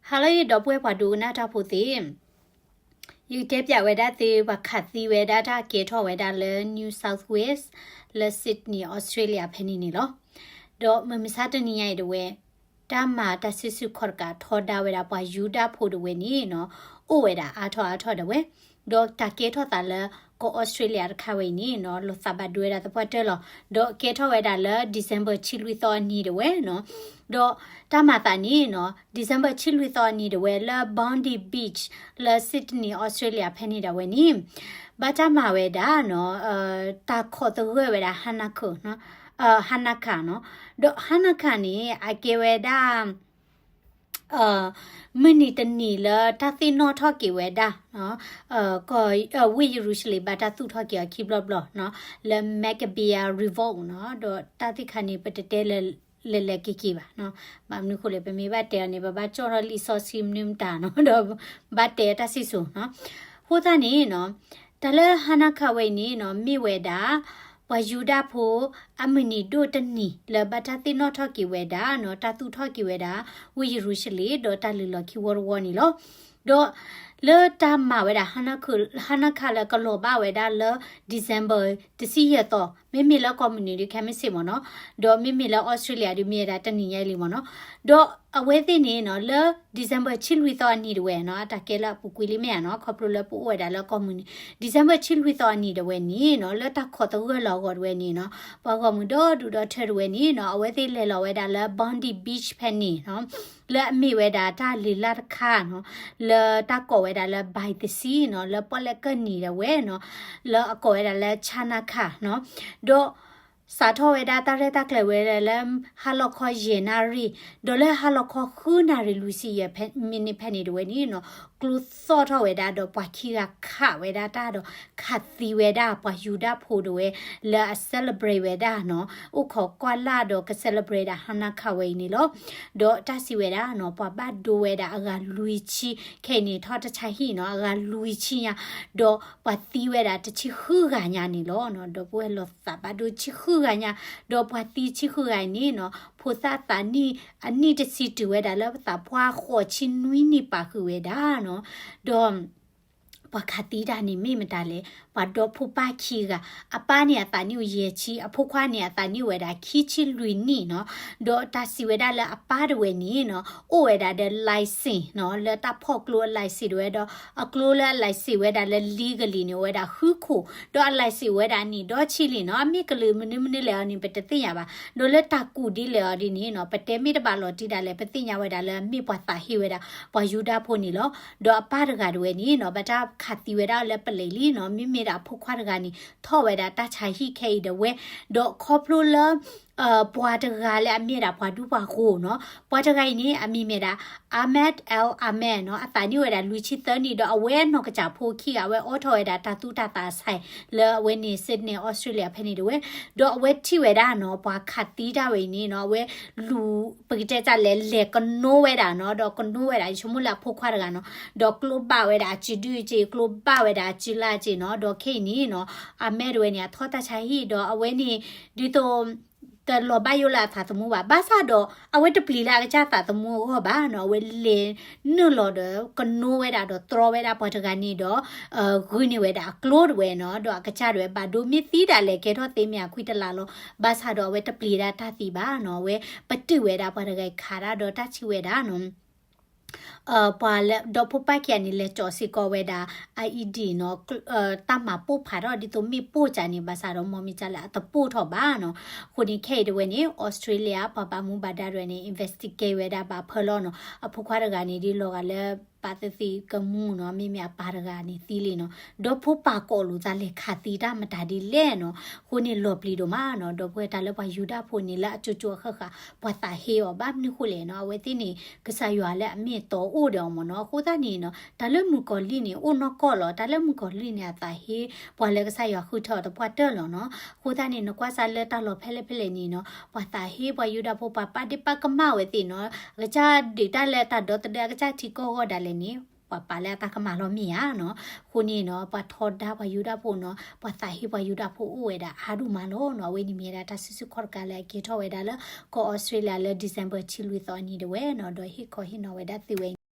ဟါလၢအဂ့ၤ ဒီပုၢ်ဝဲၢ်ပှၤဒိကနၣ်တၢ်ဖိသ့ၣ်, ယကတဲပၠးဝဲဒၣ်သု ပှၤခးသံဝဲဒၣ်တၢ်ကဲထီၣ်ဝဲဒၣ်လၢ New South Wales လၢ Sydney Australia ဖဲန့ၣ်န့ၣ်လီၤ. ဒီးမုၢ်မဆါတနံၤညါအံၤဒၣ်ဝဲ တၢ်မၤတၢ်စုဆူၣ်ခီၣ်တကးထီဒါဝဲဒၣ်ပှၤယူဒၤဖိဒၣ်ဝဲန့ၣ်နီၤ, အိၣ်ဝဲဒၣ်အါထီၣ်အါထီၣ်ဒၣ်ဝဲ, ဒီးတၢ်ကဲထီၣ်သးလၢ ကီၢ်အီစထြ့လယါတခါဝဲအံၤန့ၣ်နီၤ လီၤသးဘၣ်ဒိဝဲဒၣ်သပှၢ်တၢၢ်လီၤ. ဒီးကဲထီၣ်ဝဲဒၣ်လၢ December ဆံလွံၢ်သီအနံၤဒၣ်ဝဲနီၤ, ဒီးတၢ်မၤသးန့ၣ်နီၤ December ဆံလွံၢ်သီအနံၤဒၣ်ဝဲလၢ Bondi Beach လၢ Sydney Australia ဖဲန့ၣ်ဒၣ်ဝဲန့ၣ် ဘၣ်တၢ်မၤဝဲဒၣ်နီၤ တၢ်ခိးသဂၢၢ်ဝဲဒၣ် Hanukkah, Hanukkah နီၤ, ဒီး Hanukkah န့ၣ် အကဲဝဲဒၣ် မုၢ်နံၤတနံၤလၢတၢ်သ့ၣ်နီၣ်ထီၣ်က့ၤဝဲဒၣ် ဝ့ၢ်ယရူၤၡလ့ၣ်ဘၣ်တၢ်သူၣ်ထီၣ်က့ၤအီၤခံဘျီဘျီနီၤ, လၢ Maccabean Revolt နီၤ, ဒီးတၢ်သ့ၣ်တဖၣ်န့ၣ် ပတတဲလဲၤလဲၤက့ၤက့ၤဘၣ်နီၤ, ဘၣ်မနုၤဃိလဲၣ် ပမ့ၢ်ဘၣ်တဲအီၤန့ၣ် ပဘၣ်ကၠီၣ်ထီၣ်လံာ်စီဆှံမနုၤမတၤနီၤ, ဒီးဘၣ်တဲတၢ်စံၣ်စိၤနီၤ, အဃိသတးန့ၣ်နီၤ တၢ်လၢ Hanukkah ဝဲအံၤန့ၣ်နီၤ မ့ၢ်ဝဲဒၣ် ပှၤယူဒၤဖိ အမုၢ်နံၤဒိၣ်တနံၤ လၢဘၣ်တၢ်သ့ၣ်နီၣ်ထီၣ်က့ၤဝဲဒၣ်နီၤ တၢ်သူၣ်ထီၣ်က့ၤဝဲဒၣ် ဝ့ၢ်ယရူၤၡလ့ၣ် ဒီးတၢ်လုၢ်လီၤခံဝီတဝီန့ၣ်လီၤ. ဒီးလၢတၢ်မၤဝဲဒၣ် Hanukkah, Hanukkah လၢကလီၤဘၣ်ဝဲဒၣ်လၢ December တဆံယဲၢ်သီ, မ့မ့ၢ်လၢကီၢ်မုၢ်နုာ်ဒုးခဲမုၢ်ဆ့ၣ်မ့ၢ်နီၤ, ဒီးမ့မ့ၢ်လၢအီစထြ့လယါဒုးမ့ၢ်ဝဲဒၣ်တနံၤညါအံၤလံမ့ၢ်နီၤ, ဒီးအဝဲသ့ၣ်န့ၣ်နီၤ လၢ December ဆံလွံၢ်သီအနံၤဒၣ်ဝဲနီၤ အတၢ်ကဲလၢအပူၤကွံာ်လံမ့ၢ်ဧါနီၤ ခီဖျိလၢပအိၣ်ဝဲဒၣ်လၢကီၢ်မုၢ်နုာ်, December ဆံလွံၢ်သီအနံၤဒၣ်ဝဲန့ၣ်နီၤ လၢတၢ်ခိးသဂၢၢ်လီၤအဂီၢ်ဒၣ်ဝဲန့ၣ်နီၤ ပှၤဂီၢ်မုၢ်ဒီဒူၣ်ဒီထၢဒၣ်ဝဲန့ၣ်နီၤ အဝဲသ့ၣ်လဲၤလီၤဝဲဒၣ်လၢ Bondi Beach ဖဲန့ၣ်နီၤ လၢအမ့ၢ်ဝဲဒၣ်တၢ်လံာ်လၢ်တခါနီၤ လၢတၢ်ကိးဝဲဒၣ်လၢ Bay of Pigs နီၤ လၢပီၣ်လဲၣ်ကၢၢ်နံၤဒၣ်ဝဲနီၤ လၢအကိးဝဲဒၣ်လၢ Chanukah နီၤ, ဒီး စးထီၣ်ဝဲဒၣ်တၢ်ရဲၣ်တၢ်ကျဲၤဝဲဒၣ်လၢ ဟါလီၤခီယဲၢ်နၣ်ရံၣ်, ဒီးလၢဟါလီၤခီဃုနၣ်ရံၣ်လွံၢ်ဆံယဲၢ်မံးနံးဖဲန့ၣ်ဒၣ်ဝဲန့ၣ်နီၤ ကျိသီၣ်ထီၣ်ဝဲဒၣ်ဒီးပှၤခံဂၤခးဝဲဒၣ်တၢ်ဒီး ခးသံဝဲဒၣ်ပှၤယူဒၤဖိဒၣ်ဝဲ လၢအ celebrate ဝဲဒၣ်နီၤ အိၣ်ခိးကွၢ်လၢ်ဒီးက celebrate ဒၣ် Hanukkah ဝဲအံၤန့ၣ်လီၤ. ဒီးတၢ်စံးဝဲဒၣ်နီၤ ပှၤဘၣ်ဒိဝဲဒၣ်အဂၤလွံၢ်ဆံ ခဲအံၤန့ၣ်ထီၣ်တၢ်ဆါဟံၣ်နီၤ အဂၤလွံၢ်ဆံညါ, ဒီးပှၤသံဝဲဒၣ်တဆံဃုဂၤညါန့ၣ်လီၤ. ဒီပုၢ်ဝဲၢ်လီၤသးဘၣ်ဒိဆံဃုဂၤညါ, ဒီးပှၤသံဆံဃုဂၤအံၤန့ၣ်နီၤ ဖိသၣ်သးနံၣ် အနံၣ်တဆံတုၤဝဲဒၣ်လၢပသးပှၢ်ဃိးဆံနွံနံၣ်ပာ်ဃုာ်ဝဲဒၣ်နီၤ, ဒီး ပှၤခးသံတၢ်န့ၣ်မ့ၢ်မတၤလဲၣ်, ပှၤဒီဖိပၢ်ခံဂၤ, အပၢ်န့ၣ်အသးနံၣ်အိၣ်ယဲၢ်ဆံ, အဖိခွါန့ၣ်အသးနံၣ်အိၣ်ဝဲဒၣ်ခံဆံလွံၢ်နံၣ်နီၤ, ဒီးတၢ်စံးဝဲဒၣ်လၢအပၢ်ဒၣ်ဝဲန့ၣ်နီၤ အိၣ်ဝဲဒၣ်ဒီး license နီၤ လၢတၢ်ဖီၣ်ကျိအ license ဒၣ်ဝဲဒီး အကျိလၢအ license ဝဲဒၣ်လၢ legally န့ၣ် အိၣ်ဝဲဒၣ်ဃုခိၣ်, ဒီးအ license ဝဲဒၣ်နံၣ်ဒီဆံလံနီၤ, အမ့ၢ်ကလုာ်မနုၤမနုၤလဲၣ်အီၤန့ၣ် ပတသ့ၣ်ညါဘၣ်, ဒီးလၢတၢ်ကူၣ်ဒ်လဲၣ်အီၤဒ်န့ၣ်နီၤ ပတဲမ့ၢ်တဘၣ်လီၤတံၢ်ဒၣ်လဲာ် ပသ့ၣ်ညါဝဲဒၣ်လၢအမ့ၢ်ပှၤသးဟ့ဝဲဒၣ် ပှၤယူဒၤဖိန့ၣ်လီၤ. ဒီးအပၢ်တဂၤဒၣ်ဝဲန့ၣ်နီၤ ဘၣ်တၢ်ခးသံဝဲဒၣ်လၢပလဲၤလံနီၤ, မ့မ့ၢ်ဒၣ်အဖိခွါတဂၤန့ၣ် ထီၣ်ဝဲဒၣ်တၢ်ဆါဟံၣ်ခဲအံၤဒၣ်ဝဲ, ဒီးခီဖျိလၢ ပှၤတဂၤလၢအမ့ၢ်ဒၣ်ပှၤဒူပှၤယိၤနီၤ, ပှၤတဂၤအံၤန့ၣ် အမံၤမ့ၢ်ဒၣ် Ahmed El Ahmed နီၤ, အသးနံၣ်အိၣ်ဝဲဒၣ်လွံၢ်ဆံသၢနံၣ် ဒီးအဝဲနီၢ်ကစၢ်ဖိခံဂၤ အဝဲအိးထီၣ်ဝဲဒၣ်တၢ်သူတၢ်သးဆဲး လၢအဝဲန့ၣ် Sydney Australia ဖဲန့ၣ်တဝဲ, ဒီးအဝဲထံၣ်ဝဲဒၣ်နီၤ ပှၤခးသံတၢ်ဝဲအံၤန့ၣ်နီၤ အဝဲလူၤ ပကတဲတၢ်လဲၤလဲၤကနိဝဲဒၣ်နီၤ, ဒီးကနိဝဲဒၣ် ယဆိကမိၣ်လၢအဖိခွါတဂၤနီၤ, ဒီးကျိဘၣ်ဝဲဒၣ်အစုဒုၣ်က့ ကျိဘၣ်ဝဲဒၣ်အစုလၢ်က့နီၤ, ဒီးခဲအံၤန့ၣ်နီၤ Ahmed တဝဲန့ၣ် အထီၣ်တၢ်ဆါဟံၣ် ဒီးအဝဲန့ၣ် ဒ်သိး တလီၤဘၣ်ယိၣ်လၢအသးသမူဘၣ်, ဘၣ်ဆၣ်ဒီး အဝဲတပျံၤလၢအကစၢ်သးသမူအဂီၢ်ဘၣ်နီၤ, အဝဲလဲၤနုာ်လီၤဒီး ကနိဝဲဒၣ်ဒီးတြီဝဲဒၣ်ပှၤတဂၤန့ၣ်ဒီး ဂုာ်န့ၢ်ဝဲဒၣ်အကျိတဝဲနီၤ, ဒီးအကစၢ်တဝဲဘၣ်ဒိမ့ၢ်သံဒၣ်လဲာ်ကဲထီၣ်သ့မ့ၢ်အခွံတလးလီၤ, ဘၣ်ဆၣ်ဒီးအဝဲတပျံၤဒၣ်တၢ်သံဘၣ်နီၤ, အဝဲပတုာ်ဝဲဒၣ်ပှၤတဂၤအံၤခးတၢ်ဒီးတၢ်ထံၣ်ဝဲဒၣ်နီၤ ပှၤလၢဒီဖိပၢ်ခံဂၤန့ၣ် လဲၤကၠီၤစ့ၢ်ကီးဝဲဒၣ် IED နီၤ, တၢ်မၤပိၢ်ဖးထီၣ်ဒ်သိးမ့ၣ်ပိၢ်ကၢန့ၣ် ဘၣ်ဆၣ်ဒီးမ့ၢ်မ့ၢ်ကၢလၢအတပိၢ်ထီၣ်ဘၣ်နီၤ, အဃိန့ၣ် ခဲအံၤတဝဲန့ၣ် Australia ပှၤဘၣ်မူဘၣ်ဒါတဝဲန့ၣ် investigate ဝဲဒၣ်ဘၣ်ဖၢလီၤနီၤ, အဖိခွါတဂၤန့ၣ် ဒ်လီၤဂာ်လၢပာ်သသံးကမူနီၤ, မ့မ့ၢ်အပၢ်တဂၤန့ၣ်သံလံနီၤ, ဒီဖိပၢ်ကိးလိာ်သးလဲၤခးသံတၢ်မတၤဒ်လဲၣ်နီၤ, အဃိန့ၣ်လီၤပျံၤဒိၣ်မးနီၤ, ဒီပုၢ်ဝဲၢ်တၢ်လၢပှၤယူဒၤဖိန့ၣ် လၢအကၠိကၠိအဃၣ်ဃၣ် ပှၤသးဟ့အီၤဘၣ်မနုၤဃိလဲၣ်နီၤ, အဝဲသ့ၣ်န့ၣ် ကစၢ်ယွၤလၢအမ့ၢ်တီအိၣ်ဒီးအီၤမ့ၢ်နီၤ, အဃိသတးန့ၣ်နီၤ တၢ်လၢမုၣ်ကီၤလံၢ်န့ၣ် အိၣ်နီၢ်ကီၢ်လီၤ, တၢ်လၢမုၣ်ကီၤလံၢ်န့ၣ် အသးဟ့ ပှၤလၢကစၢ်ယွၤဃုထၢအီၤသပှၢ်တၢၢ်လီၤနီၤ, အဃိသတးန့ၣ် နကွၢ်စၢ်လၢတၢ်လီၢ်ဖဲလဲၣ်ဖဲလဲၣ်န့ၣ်နီၤ ပှၤသးဟ့ပှၤယူဒၤဖိ ပှၤပာ်ဒ့ၣ်ပာ်ကမၣ်ဝဲသ့ၣ်နီၤ, အကစၢ်ဒုးတၢ်လၢတၢ်ဒီသဒၢအကစၢ်ထံကီၢ်ဂီၢ်ဒၣ်လဲာ်န့ၣ် ပှၤပာ်လၢအတၢ်ကမၣ်လီၤမ့ၢ်ဧါနီၤ, အဃိန့ၣ်နီၤ ပှၤထီဒါပှၤယူဒၤဖိနီၤ, ပှၤသးဟ့ပှၤယူဒၤဖိအိၣ်ဝဲဒၣ်အါဒိၣ်မးလီၤနီၤ, အဝဲန့ၣ်မ့ၢ်ဝဲဒၣ်တၢ်စုဆူၣ်ခီၣ်တကးလၢအကဲထီၣ်ဝဲဒၣ်လၢ ကီၢ်အီစထြ့လယါလၢ December ဆံလွံၢ်သီအနံၤတဝဲနီၤ, ဒီးဟ့ၣ်ခီဟ့ၣ်နီၤဝဲဒၣ်သုဝဲ